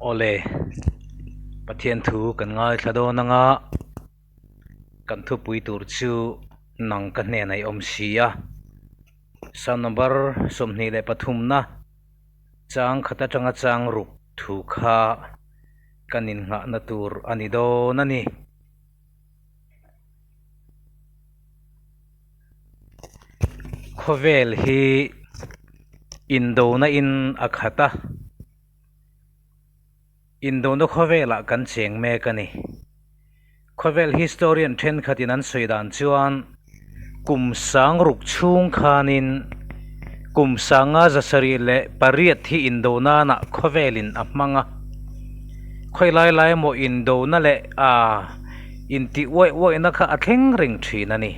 Awle, Pathian thu kan ngaithla dawn anga kan thupui tur chu nang ka hnenah i awm si a. Psalm number 23 na chang khat atanga chang ruk thu kha kan innghahna tur a ni dawn a ni. Khawvel hi indona in a khat a, indona khawvelah kan cheng mek a ni. Khawvel historian thenkhatin an sawi dan chuan kum sang ruk chhung khanin kum sanga zasarih leh pariat hi indonanah khawvelin a hmang a. Khawi lai lai emaw indona leh aa intih uaih uaihna kha a thleng reng thin a ni.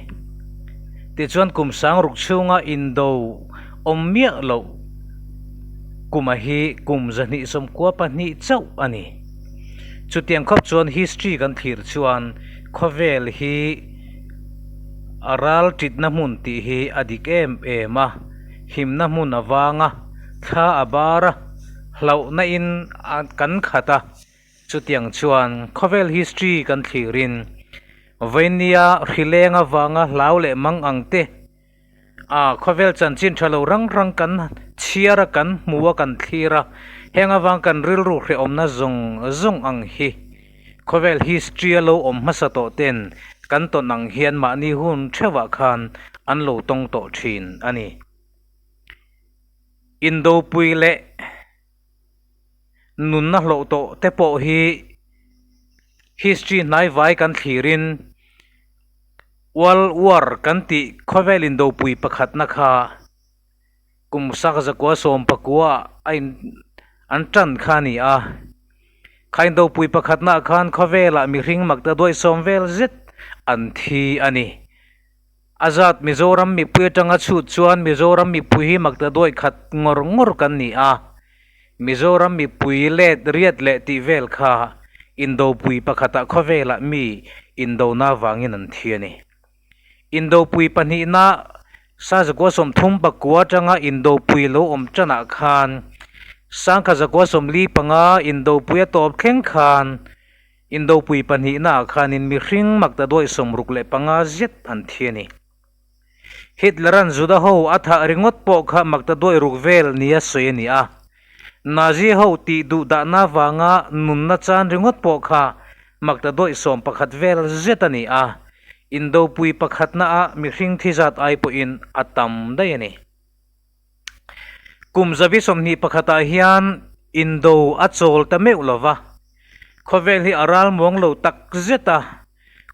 Tichuan kum sang ruk chhunga indo awm miah loh kuma hi kum zahnih sawmkua pahnih chauh a ni. Chutiang khawp chuan history kan thlir chuan khawvel hi a ral titna hmun tih hi a dik em em a, himna hmun a vang a, thla a bar a, hlauhna in kan khat a. Chutiang chuan khawvel history kan thlirin Vainia hrileng avanga hlau leh mang ang te, A khawvel chanchin tha lo rang rang kan chhiar a, kan hmu a, kan thlir a, heng avang kan rilru hrehawmna zawng zawng ang hi khawvel history a lo awm hmasa tawh ten kan tawn ang hian mahni hun theuhah khan an lo tawng tawh thin a ni. Indopui leh nunna hlawh tawh te pawh hi history hnaivai kan thlirin World War kan tih khawvel indopui pakhatna kha kum sak zakua sawm pakua a in an tan kha a ni a. Kha indopui pakhatnaah khan khawvelah mihring makta duai sawm vel zet an thi a ni. A zat Mizoram mipui atanga chhut chuan Mizoram mipui hi makta duai khat ngawr ngawr kan ni a. Mizoram mipui let riat leh tih vel kha indopui pakhatah khawvelah mi indona vangin an thi a ni. Indopui pahnihna Sazakua sawmthum pakua atanga indopui lo awm tanah khan Sangkha zakua sawmli panga indopui a tawp thleng khan Indopui pahnihnaah khanin mihring makta duai 65 zet an thi a ni. Hitler-a'n Juda ho a thah ringawt pawh kha makta duai ruk vel nia sawi a ni a. Nazi ho tih duh dahna vanga nunna chan ringawt pawh kha makta duai 11 vel zet a ni a. Indopui pakhatnaah mihring thi zat ai pawhin a tam daih a ni. Kum zabi 21 ah hian indo a chawl ta meuh lo va, khawvel hi a ral muang lo tak zet a,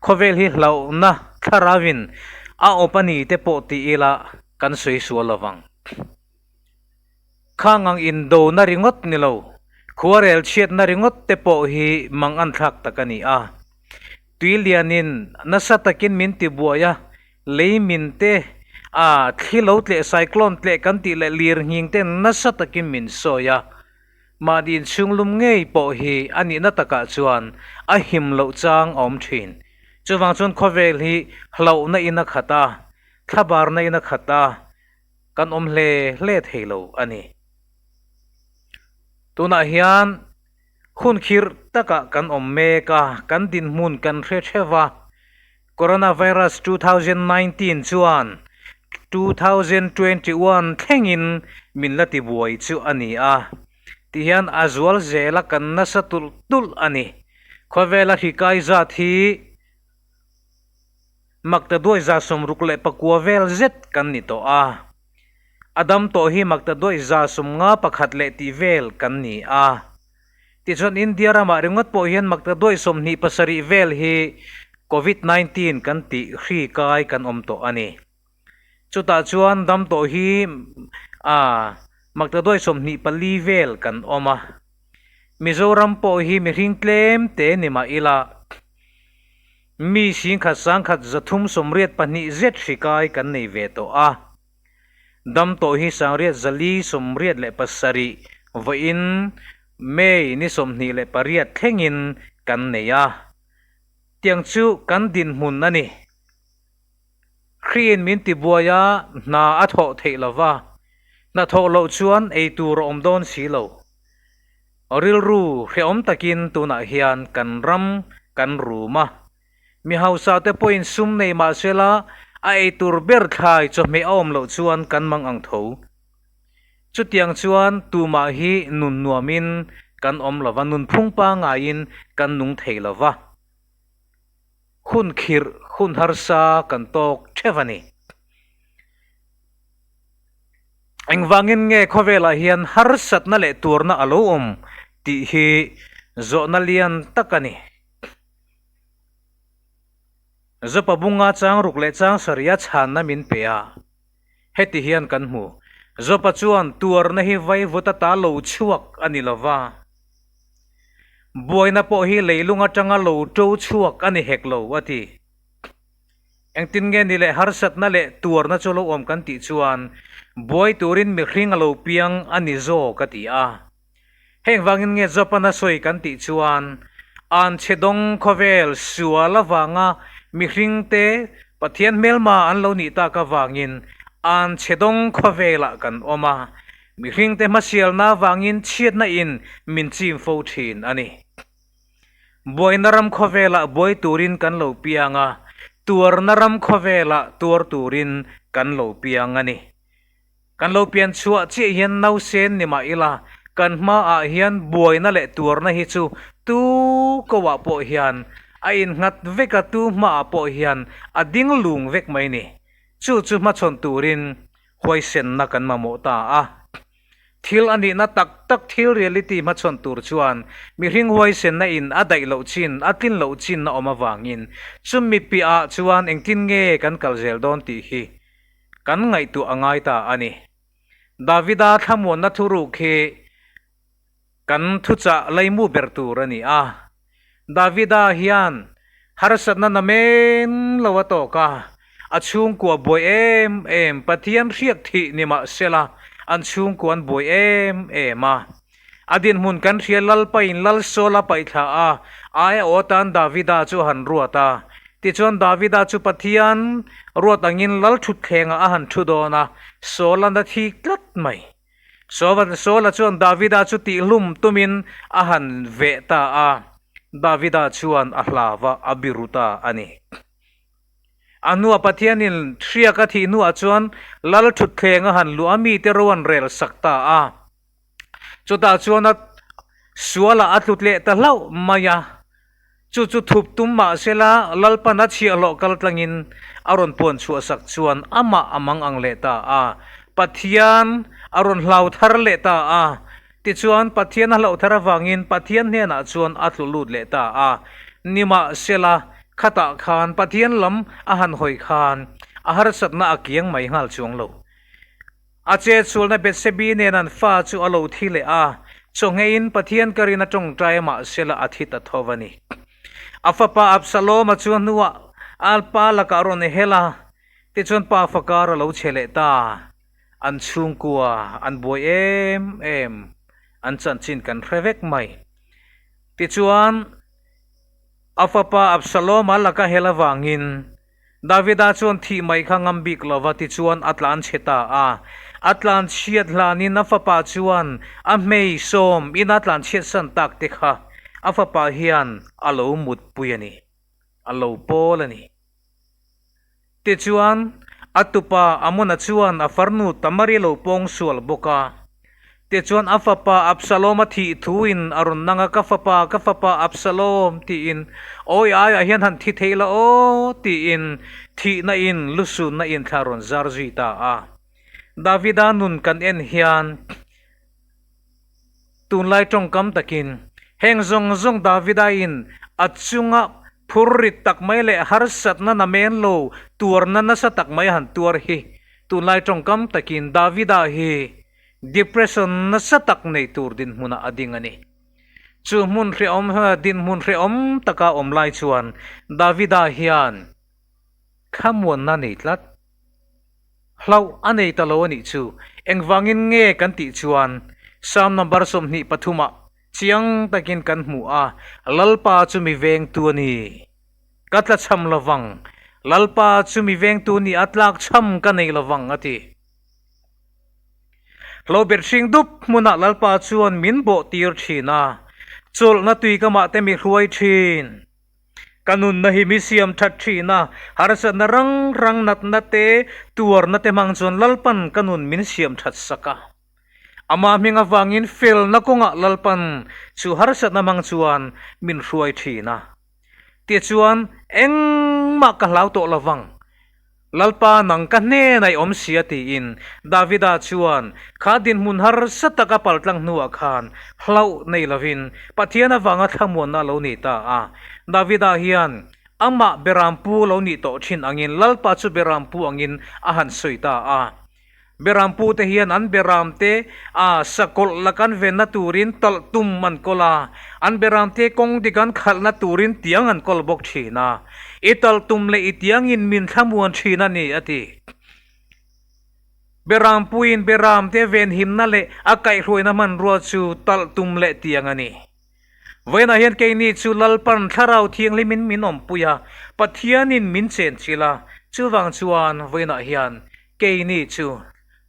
khawvel hi hlauhna thlarauin a awp a ni te pawh ti ila kan sawi sual lo vang. Khang ang indo na ringawt ni lo, khuarel chhiatna ringawt te pawh hi mang an thlak tak a ni a. Tui lianin nasa takin min ti buai a, Lei min te, a thli lo tleh cyclone tleh kan tih leh lir nghing te nasa takin min sawi a. Mahni inchhung lum ngei pawh hi a nihna takah chuan a him loh chang a awm thin. Chuvang chuan khawvel hi hlauhna in a khat a, thlabarna in a khat a, kan awm hle hle thei lo a ni. Tunah hian hun khirh takah kan awm mek a, kan dinhmun kan hre theuh a. Coronavirus 2019 chuan 2021 thlengin min la tibuai chu a ni a, tihian a zual zela kan nasa tulh tulh a ni. Khawvela hri kai zat hi makta duai za 64 vel zet kan ni tawh a, a dam tawh hi makta duai za 51 leh tih vel kan ni a. Tichuan India ramah ringawt pawh hian makta duai 27 vel hi Covid 19 kan tih hri kai kan awm tawh a ni. Chutah chuan dam tawh hi a makta duai 24 vel kan awm a. Mizoram pawh hi mihring tlem te ni mah ila mi singkhat sangkhat 382 zet hri kai kan nei ve tawh a. Dam tawh hi sangriat zali 87 vawiin May ni 28 thlengin kan nei a. Tiang chu kan dinhmun a ni. Hriin min tibuai a, hna a thawh theih lo va, hna thawh loh chuan ei tur a awm dawn si lo. Rilru hrehawm takin tunah hian kan ram kan rum a. Mi hausa te pawhin sum nei mah sela a eitur ber thlai chawhmeh a awm loh chuan kan mang ang tho. Chutiang chuan tumah hi nun nuamin kan awm lo va, nunphung pangaiin kan nung thei lo va. Hun khirh, hun harsa kan tawk theuh a ni. Engvangin nge khawvelah hian harsatna leh tuarna a lo awm tih hi zawhna lian tak a ni. Zopa bunga chang ruk leh chang sarih a chhanna min pe a, heti hian kan hmu. Zopa chuan tuarna hi vaivut ata lo chhuak a ni lo va, buaina pawh hi leilung atanga lo to chhuak a ni hek lo, a ti. Engtin nge ni leh harsatna leh tuarna chu lo awm kan tih chuan buai turin mihring a lo piang a ni zawk a ti a. Heng vangin nge Japan a sawi kan tih chuan an chhe dawng khawvel sual avanga mihringte Pathian hmelma an lo nih tak avangin an chhe dawng khawvelah kan awm a, mihringte hmasialna avangin chhiatna in min chim fo thin a ni. Buaina ram khawvelah buai turin kan lo piang a, tuarna ram khawvelah tuar turin kan lo piang a ni. Kan lo pian chhuah chiah hian nausen ni mah ila, kan hmaah hian buaina leh tuarna hi chu tu koah pawh hian a innghat vek a, tu hmaah pawh hian a ding lung vek mai ni. Chu chu hmachhawn turin huaisenna kan mamawh ta a. Thil a nihna tak tak thil reality hmachhawn tur chuan mihring huaisenna in a daih loh chin, a tlin loh chin a awm avangin chumi piahah chuan engtin nge kan kal zel dawn tih hi kan ngaihtuah a ngai ta a ni. Davida thlamuanna thuruk hi kan thuchah laimu ber tur a ni a. Davida hian harsatna namen lo a tawk a, a chhungkua buai em em Pathian hriak thih ni mah sela an chhungkua an buai em em a. A dinhmun kan hria Lalpain Lalsawl a paihthla a, aia aw atan Davida chu a han ruat a. Tichuan Davida chu Pathian ruat angin Lal thutthlengah a han thu dawn a, Sawl a na thi tlat mai. Saula chuan Davida chu tihhlum tumin a han veh ta a, Davida chuan a hlau a, a biru ta a ni. A hnuah Pathianin hriak a thih hnuah chuan lal thutthleng a han luah a, mite ro an rel sak ta a. Chutah chuan a sualah a tlut leh ta hlauh mai a. Chu chu thup tum mah sela Lalpan a chhiahhlawh kal tlangin a rawn puan chhuah sak chuan amah a mang ang leh ta a. Pathian a rawn hlau thar leh ta a. Tichuan Pathian a hlauh thar avangin Pathian hnenah chuan a tlu lut leh ta a. Nimahsela khatah khan Pathian lam a han hawi khan a harsatna a kiang mai nghal chuang lo. A chetsualna Bethsebi nen an fa chu a lo thi leh a, chawhngeiin Pathian ka rin a tawngtai mahsela a thi ta tho a ni. A fapa Absalom-a chu a hnuah a pa lakah a rawn hel a, tichuan pa fakar a lo che leh ta. An chhungkua an buai em em, an chanchin kan hre vek mai. Tichuan a fapa Absalom-a laka hel avangin Davida chuan thih mai kha ngam bik lo va tichuan a tlan chhe ta a. A tlan chhiat hlanin a fapa chuan a hmei sawm ina tlan chhiat san tak te kha a fapa hian a lo mutpui a ni, a lo pawl a ni. Tichuan a tupa Amona chuan a farnu Tamari lo pawng sual bawk a. Tichuan a fapa Absalom a thih thuin a rawn nang a, Ka fapa, ka fapa Absalom, tiin, Awi aiah hian han thi thei la aw, tiin thihna in lusunna in thla rawn zar zui ta a. Davida nun kan en hian tunlai tawngkam takin heng zawng zawng Davida in a chunga phur rit tak mai leh harsatna namen lo tuarna nasa tak mai a han tuar hi tunlai tawngkam takin Davida hi Depression nasa tak nei tur dinhmunah a ding a ni. Chu hmun hrehawm dinhmun hrehawm taka awm lai chuan Davida hian thlamuanna nei tlat. Hlauh a nei ta lo a nih chu. Engvangin nge kan tih chuan Psalm number 23 ah chiang takin kan hmu a, Lalpa chu mi vengtu a ni. Ka tlachham lovang. Lalpa chu mi vengtu ni a tlakchham ka nei lovang a ti. Hlobet hring dup hmunah Lalpa chuan min bawh tir thin a, chawlhna tui kamah te mi hruai thin. Ka nunna hi mi siam that thin a, harsatna rang rang natna te, tuarna te hmang chuan Lalpan ka nun min siam that sak a. Amah hming avangin felna kawngah Lalpan chu harsatna hmang chuan min hruai thin a. Tichuan, engmah ka hlau tawh lovang. Lalpa nang ka hnenah i awm si a tiin Davida chuan kha dinhmun harsa taka paltlang hnuah khan hlauh nei lovin Pathian avanga thlamuanna a lo nei ta a. Davida hian amah Berampu lo nih tawh thin angin Lalpa chu Berampu angin a han sawi ta a. Berampute hian an beramte a sakawlh lak an venna turin talh tum an kawl a, an beramte kawng dik an khalhna turin tiang an kawl bawk thin a. I talh tum leh i tiangin min thlamuan thin a ni, a ti. Berampuiin beramte venhimna leh a kaihhruaina hmanrua chu talh tum leh tiang a ni. Vawiinah hian keini chu Lalpan Thlarau Thianghlimin min awmpui a, Pathianin min chenchilh a, chuvang chuan vawiinah hian keini chu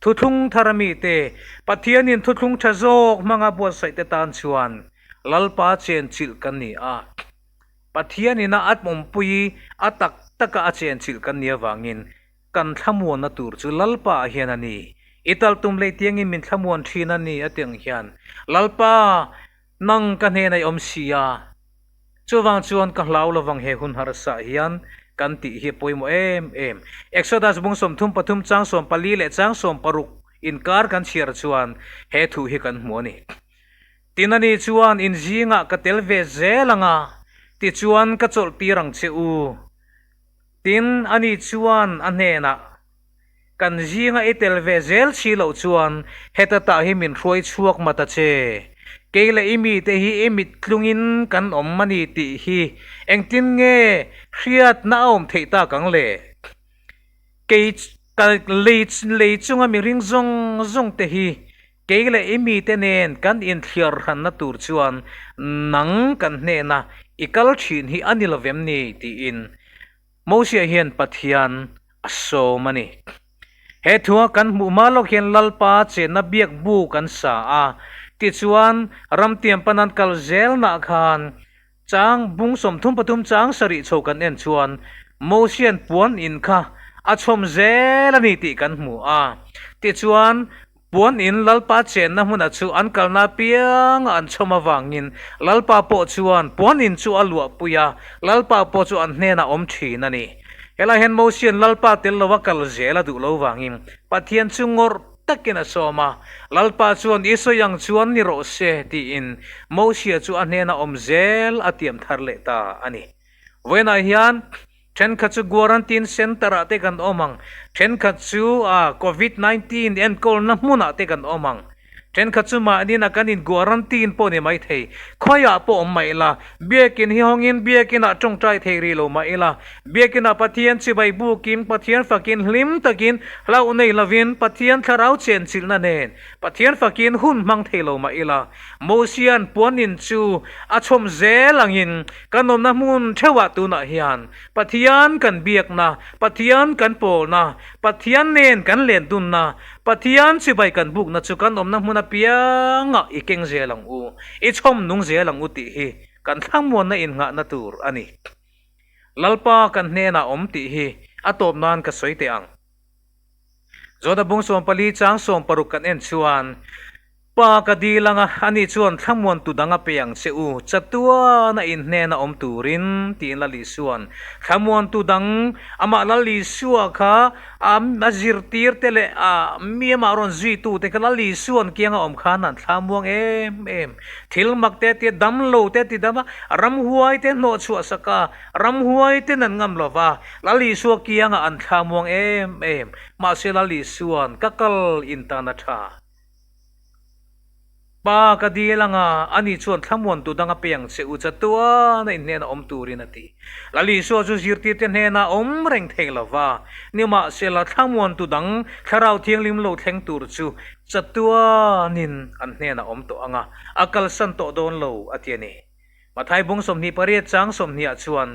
Thuthlung thar mite, Pathianin thuthlung tha zawk hmanga buatsaih te tan chuan Lalpa chenchilh kan ni a. Pathianin a awmpui a tak taka a chenchilh kan nih avangin Kan thlamuanna tur chu Lalpa ah hian a ni. I tal tum leh tiangin min thlamuan thin a ni a ti ang hian, Lalpa, nang ka hnenah i awm si a, chuvang chuan ka hlau lovang he hun harsa ah hian kan tih hi a pawimawh em em. Exodus bung 33 chang 14 leh chang 16 inkar kan chhiar chuan he thu hi kan hmu a ni. Tin ani chuan in zingah ka tel ve zel ang a, tichuan ka chawlh tir ang che u. Tin, ani chuan a hnenah, Kan zinga i tel ve zel si loh chuan heta tah hi min hruai chhuak ma ta che. Kei leh i mite hi i mit tlungin kan awm a ni tih hi engtin nge hriatna a awm theih tak ang le? Kei ka lei lei chunga mihring zawng zawng te hi kei leh i mite nen kan inthliar hranna tur chuan nang kan hnena i kal thin hi a ni lovem ni? tiin Mosia hian Pathian a sawm a ni. He thua kan hmuh hma lawk hian Lalpa chenna biak bu kan sa a, tichuan ramtiam pan an kal zelnah khan Chang bung 33 chang sarih chho kan en chuan Mosian puan in kha a chhawm zel a ni tih kan hmu a. Tichuan, puan in Lalpa chenna hmunah chu an kalna apianga an chhawm avangin Lalpa pawh chuan puan in chu a luahpui a, Lalpa pawh chu an hnenah awm thin a ni. Helai hian Mosian Lalpa tel lova kal zel a duh lo vangin Pathian chu ngawrh takin a sawm a, Lalpa chuan i sawi ang chuan ni rawh se, tiin Mosia chu a hnena awm zel a tiam thar leh ta a ni. Vawiinah hian thenkhat chu Guarantine Centre-ah te kan awm ang, thenkhat chu Covid 19 enkawlna hmunah te kan awm ang, thenkhat chu mahniin a kan in Guarantine pawh ni maithei, khawiah pawh awm mah ila, Biakin hi hawngin Biakinah tawngtai thei rih lo mah ila, Biakinah Pathian chibai bukin, Pathian fakin hlim takin, hlauh nei lovin, Pathian thlarau chenchilhna nen, Pathian fakin hun hmang thei lo mah ila, Mosian puanin chu a chhawm zel angin kan awmna hmun theuhah tunah hian Pathian kan biakna, Pathian kan pawlna, Pathian nen kan lendunna, Pathian chibai kan bukna chu kan awmna hmun apiangah i keng zel ang u, i chhawm nung zel ang u tih hi kan thlangmuanna innghahna tur a ni. Lalpa kan hnenah awm tih hi a tawp nan ka sawi teh ang. Zawhna bung 14 chang 60 kan en chuan, Pa ka dil anga ani chuan thlamuantu dang a pe ang che u, chatuana in hnena awm turin, tiin Lal Isua'n thlamuantu dang amah Lal Isua kha a a zirtir te leh a mi amah rawn zuitu te kha Lal Isua'n kianga awm khan an thlamuang em em. Thil mak te tia dam lo te ti dam a, ramhuai te hnawh chhuah sak a, ramhuai ten an ngam lo va, Lal Isua kiangah an thlamuang em em. Mahse Lal Isua'n ka kal in tan a tha. Pa ka dil anga, ani chuan thlamuantu dang a pe ang che u chatuana in hnena awm turin a ti. Lal Isua chu zirtirte hnena awm reng thei lo va, nimahsela thlamuantu dang Thlarau Thianghlim lo thleng tur chu Chatuanin an hnenah awm tawh ang a, a kalsan tawh dawn lo, a ti a ni. Mathai bung 28 chang 20 ah chuan,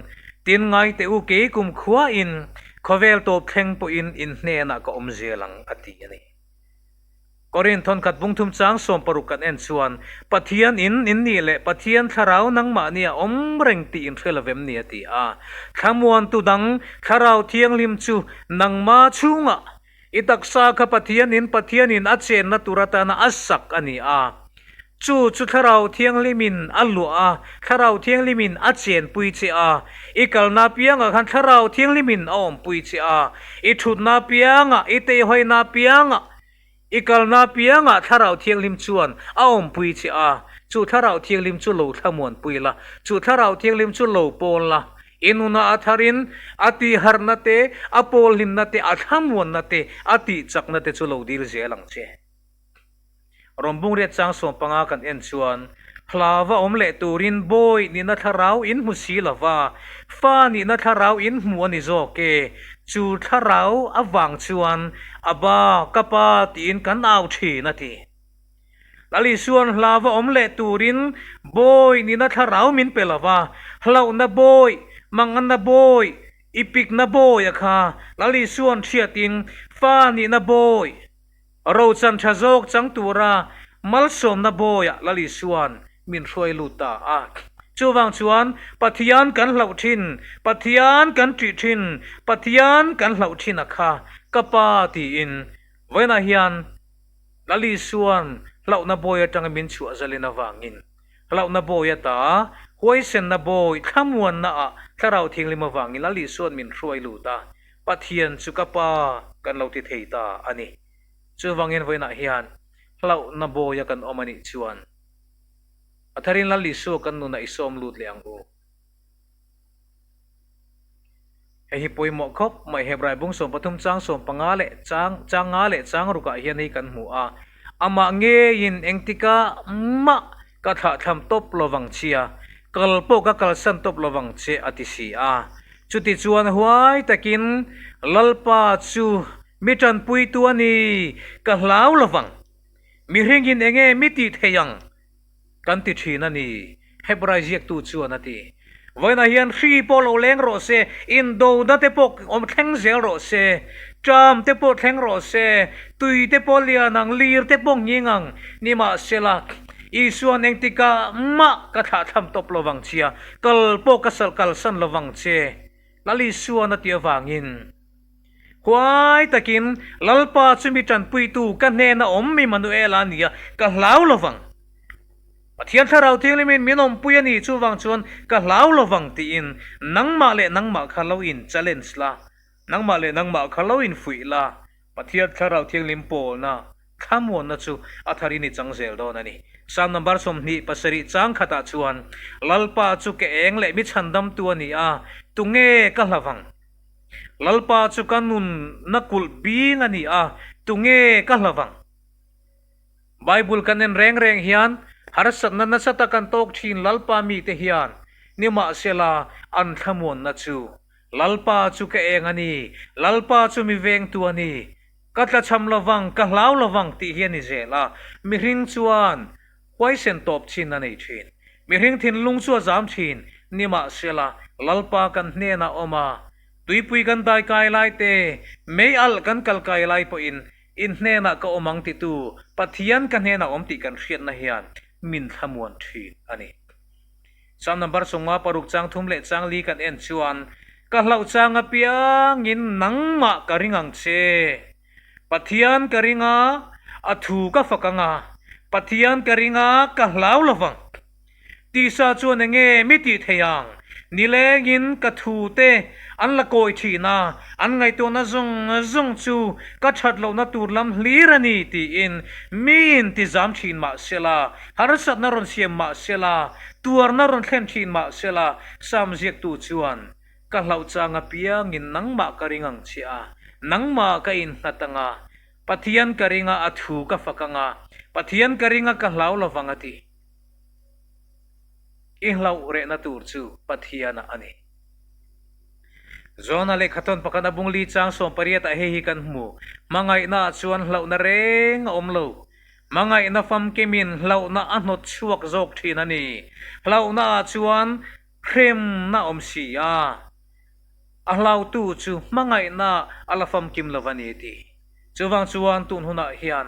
Tin ngai teh u kei kum khuain khawvel tawp thleng pawhin in hnenah ka awm zel ang, a ti a ni. Korin thawnkhat bungthum chang 60 kan en chuan, Pathian in in nih leh Pathian thlarau nangmahni a awm reng tih in hre lovem ni a ti a. Thlamuantu dang Thlarau Thianghlim chu nangma chhungah i taksa kha Pathian in Pathian in a chenna tur atana a sak a ni a. Chu chu Thlarau Thianghlimin a luah a, Thlarau Thianghlimin a chenpui che a. I kalna apiangah khan Thlarau Thianghlimin a awmpui che a. I thutna apiangah, i teihawiina apiangah, I kalna apiangah Thlarau Thianghlim chuan a awmpui che a, chu Thlarau Thianghlim chu lo thlamuanpui la, chu Thlarau Thianghlim chu lo pawl la. I nunah a tharin a tihharhna te, a pawlhlimna te, a thlamuanna te, a tihchakna te chu lo dil zel ang che. Rawnbungriat chang 15 kan en chuan, Hlava awm leh turin bawi nihna thlarau in hmu si lo va, fa nihna thlarau in hmu a ni zawk e. Chu thlarau avang chuan Abba, ka pa tiin kan au thin a ti. Lal Isuan hlava awm leh turin bawi nihna thlarau min pe lo va, hlauhna bawi, manganna bawi, ipikna bawi a kha Lal Isuan hriatin fa nihna bawi, Rochan tha zawk chang tura malsawmna bawiah Lal Isuan min hruai lut ta a. Chuvang chuan Pathian kan hlauh thin, Pathian kan ṭih thin, Pathian kan hlauh thin a kha ka pa tiin vawiinah hian Lal Isuan hlauhna bawi atanga min chhuah zalin avangin hlauhna bawi ata huaisenna bawi thlamuanna ah Thlarau Thianghlim avangin Lal Isuan min hruai lut a. Pathian chu ka pa kan lo ti thei ta a ni. Chuvangin vawiinah hian hlauhna bawia kan awm a nih chuan a tharin Lal Isua kan nunah i sawm lut leh ang u. Hei hi pawimawh khawp mai Hebrai bung 13 chang 15 leh chang chang nga leh chang rukah hian hei kan hmu a, amah ngeiin engtika mah ka thlahthlam tawp lovang chia, kal pawh ka kalsan tawp lovang che a ti si a. Chutichuan huai takin Lalpa chu mi tanpuitu a ni, ka hlau lovang. Mihringin enge mi tih thei ang? Kan ti thin a ni, Hebrai ziaktu chuan a ti. Vawiinah hian hri pawh lo leng rawh se, indona te pawh awm thleng zel rawh se, ṭam te pawh thleng rawh se, tui te pawh lian ang, lir te pawh nghing ang, nimahsela, Isuan engtikah mah ka thlahthlam tawp lovang chia, Kal pawh ka sal kalsan lovang che, Lal Isuan a ti avangin. Huai takin Lalpa chu mi tanpuitu ka hnena awm Immanuela a ni a, ka hlau lovang. Pathian Thlarau Thianghlimin min awmpui a ni chuvang chuan ka hlau lovang tiin nangmah leh nangmah kha lo in challenge la, nangmah leh nangmah kha lo infuih la, Pathian Thlarau Thianghlim pawlna thlamuanna chu a tharin i chang zel dawn a ni. Psalm number 27 chang khatah chuan, Lalpa chu ka eng leh mi chhandamtu a ni a, tunge ka hlavang? Lalpa chu ka nunna kulh bing a ni a, tunge ka hlavang? Bible kan en reng reng hian harsatna nasa tak an tawk thin Lalpa mite hian nimahsela an thlamuanna chu Lalpa chu ka eng a ni, Lalpa chu mi vengtu a ni, ka tlachham lovang, ka hlau lovang tih hi a ni zel a, mihring chuan huaisen tawp chin a nei thin. Mihring thinlung chu a zam thin, nimahsela Lalpa kan hnenah awm a, tuipui kan daikai lai te, mei alh kan kalkai lai pawhin in hnenah ka awm ang titu Pathian ka hnenah awm tih kan hriatna hian min thlamuan thin a ni. Psalm number 56 chang thum leh chang li kan en chuan, Ka hlauh chang apiangin nangmah ka ring ang che. Pathian ka ring a, a thu ka fak ang a, Pathian ka ring a, ka hlau lovang. Tisa chuan enge mi tih thei ang? Nilengin ka thu te an la kawi thin a, an ngaihtuahna zawng zawng chu ka that lohna tur lam hlir a ni tiin miin ti zam thin mah sela, harsatna rawn siam mah sela, tuarna rawn thlen thin mah sela, Sam ziaktu chuan, Ka hlauh chang apiangin nangmah ka ring ang che a, nangmah ka innghat ang a, Pathian ka ring a, a thu ka fak ang a, Pathian ka ring a, ka hlau lovang a ti. I hlauh rehna tur chu Pathianah a ni. Jona lehkhathawn pakhat a bung li chang 18 ah hei hi kan hmu, Hmangaihnaah chuan hlauhna reng a awm lo. Hmangaihna famkimin hlauhna a hnawt chhuak zawk thin a ni. Hlauhnaah chuan hremna a awm si a. A hlautu chu hmangaihna a la famkim lo a ni ti. Chuvang chuan tun hunah hian.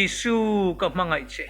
Isu, ka hmangaih che.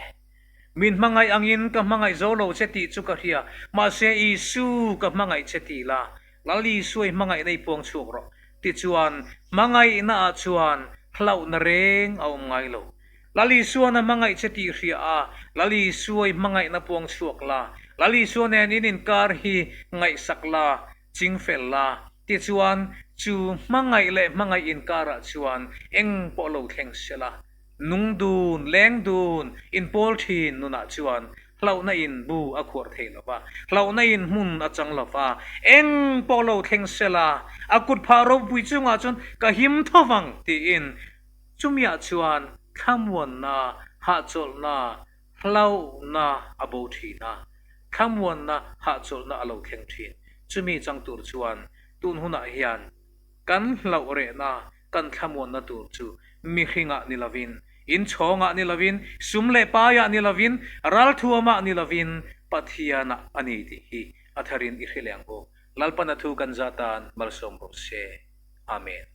Min hmangaih angin ka hmangaih zo lo che tih chu ka hria, mahse Isu, ka hmangaih che ti la, Lal Isua i hmangaihna i puang chhuak rawh. Tichuan, hmangaihnaah chuan hlauhna reng a awm ngai lo. Lal Isua'n a hmangaih che tih hria a, Lal Isua i hmangaihna puang chhuak la, Lal Isua nen in inkar hi ngaihsak la, ching fel la. Tichuan, chu hmangaih leh hmangaih inkarah chuan eng pawh lo thleng se la. Nung dun, leng dun, inpawl thin nunah chuan hlauhna in bu a khuar thei lo va, hlauhna in hmun a chang lo va, eng pawh lo thleng se la, a kut phah ropui chungah chuan ka him tho vang tiin chumiah chuan thlamuanna, hahchawlhna, hlauhna a bo thin a, thlamuanna, hahchawlhna a lo thleng thin. Chumi chang tur chuan tun hunah hian kan hlauh rehna, kan thlamuanna tur chu mihringah ni lovin, inchhawngah ni lovin, sum leh paiah ni lovin, ralthuamah ni lovin, Pathianah a ni tih hi a tharin i hre leh ang u. Lalpan a thu kan zah tan malsawm rawh se. Amen.